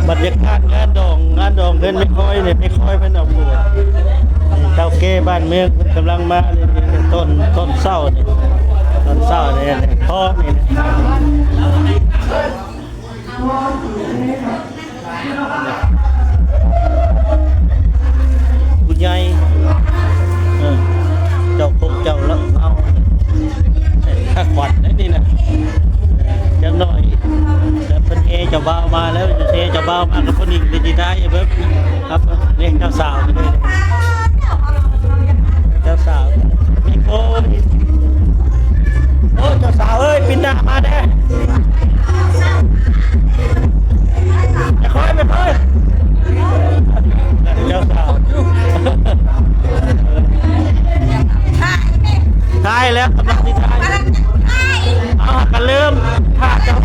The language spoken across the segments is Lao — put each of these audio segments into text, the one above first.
ບັນຍາກາດງານດອງ ງານດອງເຮືອນແມ່ຄ້ອຍນີ້ ແມ່ຄ້ອຍເພິ່ນເອົາໂກດ ນີ້ເຖົ້າແກ່ບ້ານເມືອງເພິ່ນກຳລັງມານີ້ ນີ້ຕອນ ຕອນເຊົ້ານີ້ ຕອນເຊົ້ານີ້ ນີ້ພໍ່ນີ້ ຜູ້ໃຫຍ່ ເອີ ເຈົ້າຄົງເຈົ້າລາວ ຄັກຂວັນໄດ໋ນີ້ນະ ຈັກໜ້ອຍ ແຕ່ເພິ່ນແຫ່ເຈົ້າບ່າວມາແລ້ວ ແຫ່ເຈົ້າບ່າວມາກັບຜູ້ຍິງ ໄດ້ຊິຖ່າຍໃຫ້ເບິ່ງ ຄັບ ນີ້ເຈົ້າສາວ ເຈົ້າສາວ ມີໂຄ ໂອ້ ເຈົ້າສາວເອີຍ ປິ່ນໜ້າມາແດ່ ແມ່ຄ້ອຍ ແມ່ຄ້ອຍ ເຈົ້າສາວ ຖ່າຍແລ້ວ ກຳລັງຊິຖ່າຍ ເອົາ ກະເລີ່ມ ຖ້າເຈົ້າ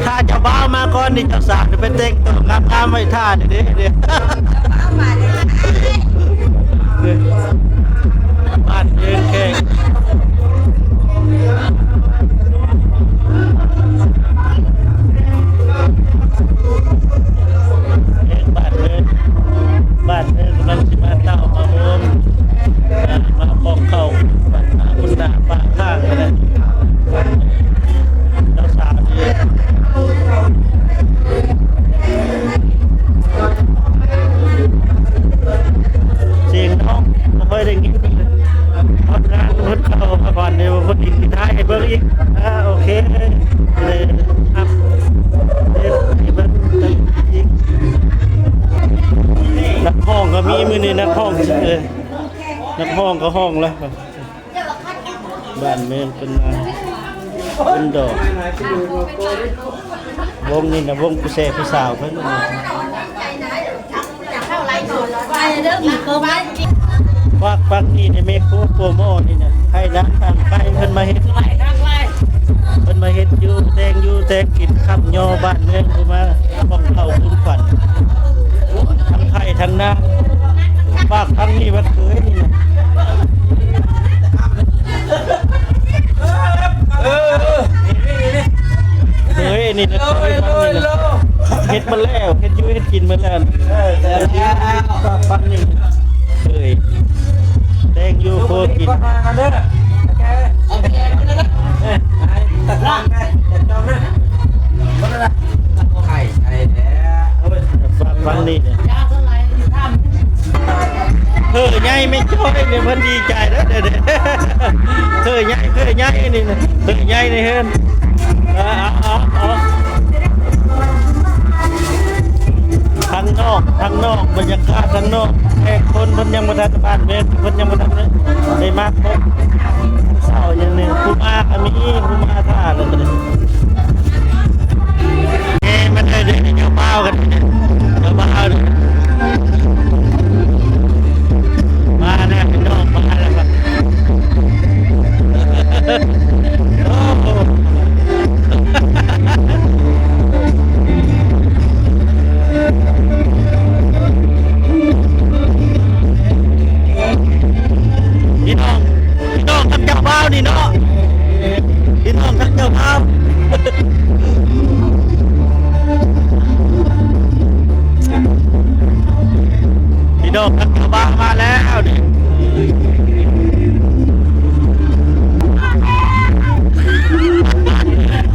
ຖ້າເຈົ້າບ່າວມາກ່ອນນີ້ ເຈົ້າສາວຈະໄປແຕ່ງໂຕງາມໆໄວ້ຖ້າເດ້ ເດ້ ບ້ານເມືອງແຂກ ແຂກບ້ານເມືອງ ບ້ານເມືອງກຳລັງຊິມາເຕົ້າມາໂຮມ ມາປ້ອງເຂົ້າ ມາບຸນໜ້າຟ້າຂ້າງຫັ້ນແຫຼະ ເຈົ້າສາວນີ້ ສຽງນ້ອງບໍ່ຄ່ອຍໄດ້ຍິນ ຮອດງານເພິ່ນເຂົ້າມາກ່ອນ ດຽວເພິ່ນຊິຖ່າຍໃຫ້ເບິ່ງອີກ ອ່າ ໂອເຄ ເອີ ອັບເດດໃຫ້ເບິ່ງອີກ ນັກຮ້ອງກໍມີ ມື້ນີ້ນັກຮ້ອງ ເອີ ນັກຮ້ອງກໍຮ້ອງແລ້ວ. ບ້ານເມືອງເພິ່ນມາບຸນດອກ ວົງນີ້ນະ ວົງຜູ້ແຊຜູ້ສາວເພິ່ນ ຝາກ ຝາກນີ້ໃນແມ່ຄົວຄົວໝໍ້ນີ້ນະ ໃຫ້ນາງທາງໄກເພິ່ນມາເຮັດ ເພິ່ນມາເຮັດຢູ່ ແຕ່ງຢູ່ແຕ່ງກິນ ຄ້ຳຍໍບ້ານເມືອງ ຜູ້ມາປ້ອງເຂົ້າຄຸນຂວັນ ທັງໄຂ່ທັງນາ ຝາກທາງນີ້ວັດເຄີຍນີ້ນະ. ເອີ ເອີ ເອີ ເຄີຍນີ້ນະ ເຄີຍນີ້ນະ ເຮັດມາແລ້ວ ເຮັດຢູ່ເຮັດກິນມາແລ້ວ ເອີ ແຕ່ງຢູ່ຄົວກິນ ເອີ ໄຂ່ໄຂ່ແທ້ ເອີ ຟັງນີ້ ເຂີໃຫຍ່ແມ່ຈ້ອຍນີ້ ເພິ່ນດີໃຈເດີ ເຂີໃຫຍ່ ເຂີໃຫຍ່ນີ້ ເຂີໃຫຍ່ໃນເຮືອນ ເອີ ເອົາ ເອົາ ເອົາ ທາງນອກ ທາງນອກ ບັນຍາກາດທາງນອກ ແຂກຄົນເພິ່ນຍັງບໍ່ທັນ ບ້ານເມືອງເພິ່ນຍັງບໍ່ທັນໄດ້ມາຄົບ ເຊົ້າຢ່າງໜຶ່ງ ຜູ້ມາກໍມີ ຜູ້ມາຖ້າແລ້ວກໍໄດ້. ເອີ ມັນໄດ້ເດີ ເຈົ້າບ່າວກັນ ເຈົ້າບ່າວ ມາແລ້ວ ພີ່ນ້ອງ ມາແລ້ວ ໂອ້ໂຫ ພີ່ນ້ອງ ພີ່ນ້ອງກັບເຈົ້າບ່າວນີ້ເນາະ ພີ່ນ້ອງກັບເຈົ້າບ່າວ ພີ່ນ້ອງກັບເຈົ້າບ່າວມາແລ້ວນີ້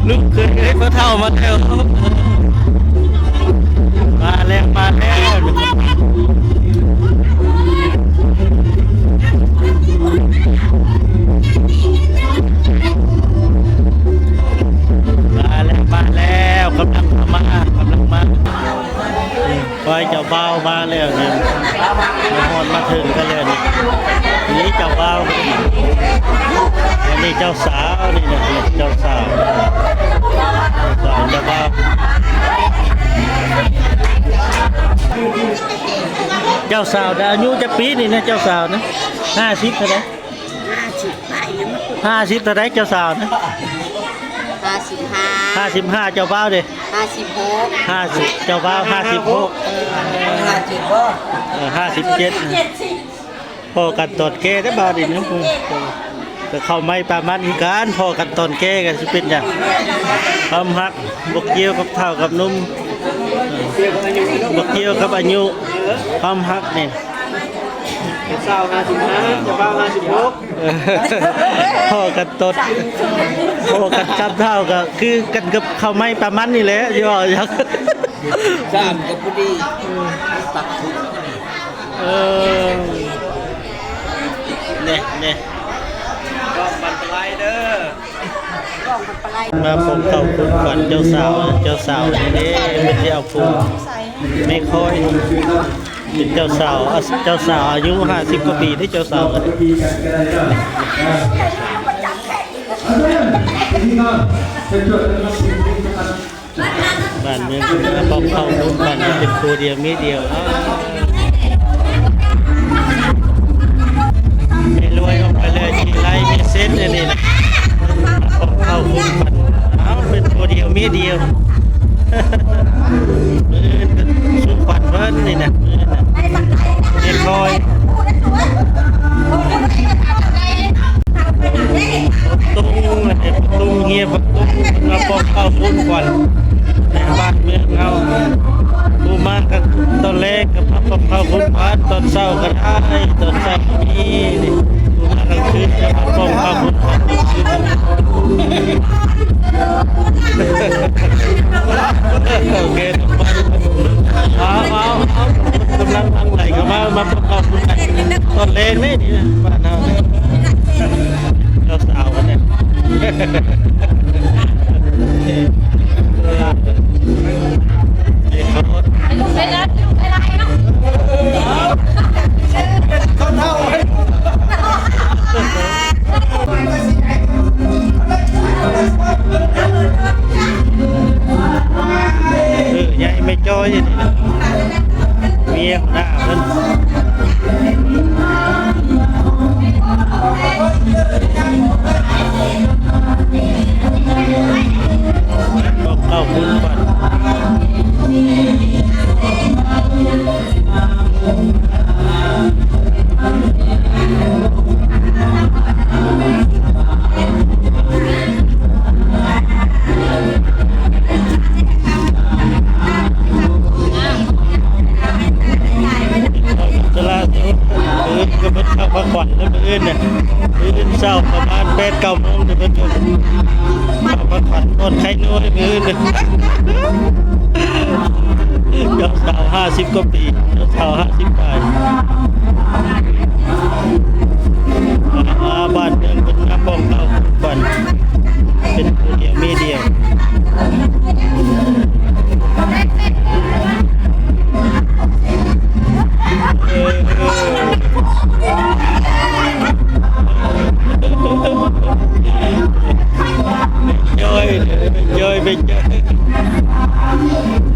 ລູກເຂີຍເອີຍ ພໍ່ເຖົ້າມາແລ້ວ ມາແລ້ວ ມາແລ້ວ ມາແລ້ວ ມາແລ້ວ ກຳລັງເຂົ້າມາ ກຳລັງມາ ຄວາຍເຈົ້າບ່າວມາແລ້ວນີ້ ມາຮອດມາເຖິງກັນແລ້ວນີ້ ນີ້ເຈົ້າບ່າວ ອັນນີ້ເຈົ້າສາວ ນີ້ນະ ເຈົ້າສາວ ເຈົ້າສາວ ເຈົ້າບ່າວ ເຈົ້າສາວນະ ອາຍຸຈັກປີນີ້ນະ ເຈົ້າສາວນະ ຫ້າສິບເທົ່າໃດ? ຫ້າສິບປາຍນະ ຫ້າສິບເທົ່າໃດເຈົ້າສາວນະ? ຫ້າສິບຫ້າ ຫ້າສິບຫ້າ ເຈົ້າບ່າວເດ? ຫ້າສິບຫົກ ຫ້າສິບ ເຈົ້າບ່າວ ຫ້າສິບຫົກ ເອີ ຫ້າສິບຫົກ ເອີ ຫ້າສິບເຈັດ ພໍ້ກັນຕອນແກ່ເດ້ ບາດນີ້ນະ ເອີ ກໍເຂົ້າໃໝ່ປາມັນຄືກັນ ພໍ້ກັນຕອນແກ່ກໍຊິເປັນຫຍັງ ຄວາມຮັກບໍ່ກ່ຽວກັບເຖົ້າກັບໜຸ່ມ ເອີ ບໍ່ກ່ຽວກັບອາຍຸ ຄວາມຮັກນີ້ ຊາວຫ້າສິບຫ້າ ຈະບ່າວຫ້າສິບຫົກ ພໍ້ກັນຕົດ ພໍ້ກັນກັບເຖົ້າ ກໍຄືກັນກັບເຂົ້າໄມ້ປາມັນນີ້ແຫຼະ ຊິເວົ້າຫຍັງ ສາມກໍພໍດີ ຕັກທຸກ ເອີ ແນ່ໆ ກໍບັນຕະໄລເດີ. ມາພົບເຂົ້າຄູນຂວັນເຈົ້າສາວ ເຈົ້າສາວນີ້ເດ້ ເພິ່ນຊິເອົາຜູ້ແມ່ຄ້ອຍ ເປັນເຈົ້າສາວ ເຈົ້າສາວອາຍຸຫ້າສິບກວ່າປີເດ້ ເຈົ້າສາວກໍໄດ້ ບ້ານເມືອງເພິ່ນມາພົບເຂົ້າຄູນຂວັນເປັນຜູ້ດຽວເມຍດຽວເນາະ ແມ່ລວຍອອກໄປເລີຍ ຊິໄລ່ເມເຊັດອັນນີ້ນະ ມາພົບເຂົ້າຄູນຂວັນ ເອົາ ເປັນຜູ້ດຽວເມຍດຽວ ມື້ອື່ນກໍສູ່ຂວັນເພິ່ນນີ້ນະ ມື້ອື່ນນະ ເມຍຄ້ອຍ ປະຕຸງ ປະຕຸງເຮຍ ປະຕຸງ ມາປ້ອງເຂົ້າຄູນຂວັນໃນບ້ານເມືອງເຮົາ ຜູ້ມາກັນຕອນແລງກໍມາປ້ອງເຂົ້າຄູນຂວັນ ຕອນເຊົ້າກໍໄດ້ ຕອນເຊົ້າກໍມີ ຜູ້ມາກາງຄືນກໍມາປ້ອງເຂົ້າຄູນຂວັນກາງຄືນ ໂອເຄ ເອົາ ເອົາ ເອົາ ກຳລັງຫຼັ່ງໄຫຼເຂົ້າມາ ມາປ້ອງເຂົ້າຄູນຂວັນຕອນແລງນີ້ ນີ້ນະ ບ້ານເຮົາ ເຈົ້າສາວກັນແດ່ ເອີ ໃຫຍ່ແມ່ຈ້ອຍນີ້ນະ ເມຍຫົວໜ້າເພິ່ນ ບອກເລົ່າບຸນກ່ອນ. ຕະຫຼາດ ມື້ອື່ນກໍເບິດເຂົ້າພັກຜ່ອນແລ້ວ ມື້ອື່ນນະ ມື້ອື່ນເຊົ້າປະມານແປດເກົ້າໂມງ ເດີ ເບິດເຂົ້າພັກຜ່ອນ ນອນໄຄໂນຍມື້ອື່ນນະ. ເຈົ້າສາວຫ້າສິບກວ່າປີ ເຈົ້າສາວຫ້າສິບປາຍ ອາ ບ້ານເມືອງເພິ່ນມາປ້ອງເຂົ້າຂວັນ ເປັນຜູ້ດຽວເມຍດຽວ. ເອີ ເອີ ເອີ ເອີ ເອີ.